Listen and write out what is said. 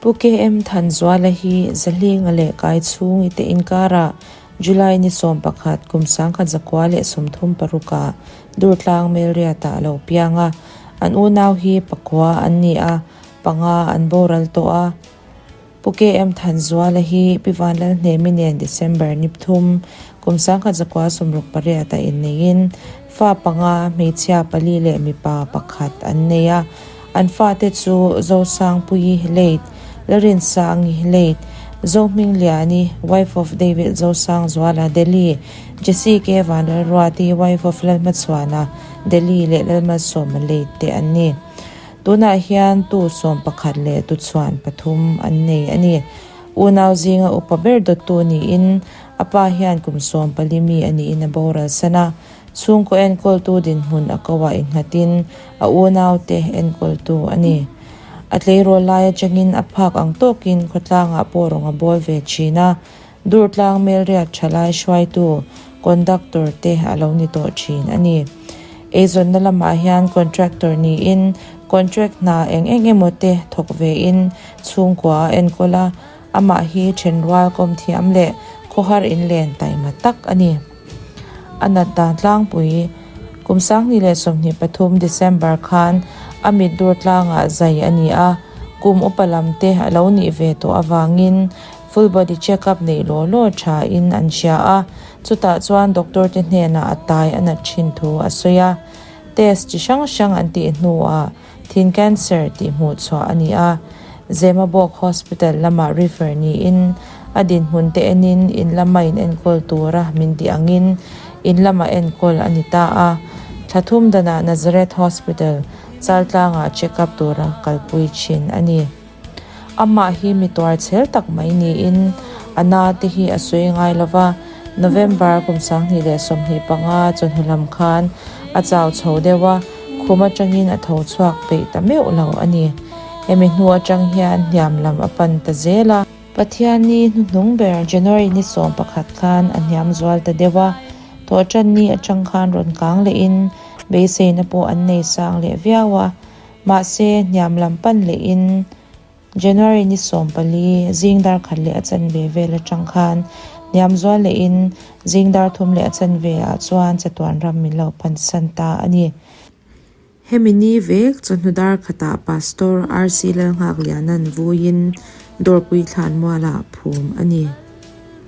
Pu KM Thanzuala hi Zahlinga leh Kaichhungi te inkarah July ni 11 kum 1936 ah Durtlang Melriatah a lo piang a, an unau hi pakua an ni a, panga an boral tawh a. Pu KM Thanzuala hi Pi Vanlalhnemi nen December ni thum kum 1968 ah inneiin fa panga, hmeichhia pali leh mipa pakhat an nei a. An fate chu Zosangpuii, late, Larinsangi, late, Zohmingliani, wife of David Zosangzuala, Delhi, Jesse K Vanlalruati, wife of Lalhmachhuana, Delhi leh Lalmalsawma, late, te an ni. Tunah hian tu 11 leh tu chhuan pathum an nei a ni. Unau zinga upa ber dawttu niin a pa hian kum 14 mi a niin a boral san a. Chhungkaw enkawltu dinhmun a ko ah innghatin a unaute enkawltu a ni. A tleirawl lai atangin a phak ang tawkin khawtlangah pawh rawng a bawl ve thin a, Durtlang Melriat thalai hruaitu, conductor, te a lo ni tawh thin a ni. Eizawnna lamah hian contractor niin contract hna eng eng emaw te thawk vein chhungkua a enkawl a, amah hi thenrual kawm thiam leh khawhar inlen taima tak a ni. A nat dan tlangpui kum 2023 December khan a mit dur tlangah zai a ni a, kum upa lam te a lo nih ve tawh avangin full body check up neih law law tha in an hria a, chutah chuan doctor te hnenah a tai a nat thin thu a sawi a. Test chi hrang hrang an tih hnuah thin cancer tih hmuh chhuah a ni a, Zemabawk Hospital lamah refer niin a dinhmun te enin in lama in enkawl tura min tih angin in lama enkawl a ni ta a, thla thum danah Nazareth Hospital Chaltlangah check up tura kalpui thin a ni. Amah hi mi tuar chhel tak mai niin a na te hi a sawi ngai lo va, November kum 2025 chawhnu lam khan a chau chho deuh a, khum atangin a tho chhuak peih ta meuh lo a ni. Hemi hnu atang hian hniam lam a pan ta zel a. Pathianni hnuhnung ber January ni 11 khan a hniam zual ta deuh a, thawhtanni atang khan rawn kang lehin beiseina pawh an nei sang leh viau a. Mahse, hniam lam pan lehin January ni 14 zing dar khat leh a chanve vel atang khan hniam zual lehin zing dar thum leh a chanve ah chuan chatuan ram min lo pansan ta a ni. Hemi ni vek chawhnu dar khatah Pastor RC Lalnghakliana'n vuiin Dawrpui Thlanmualah phum a ni.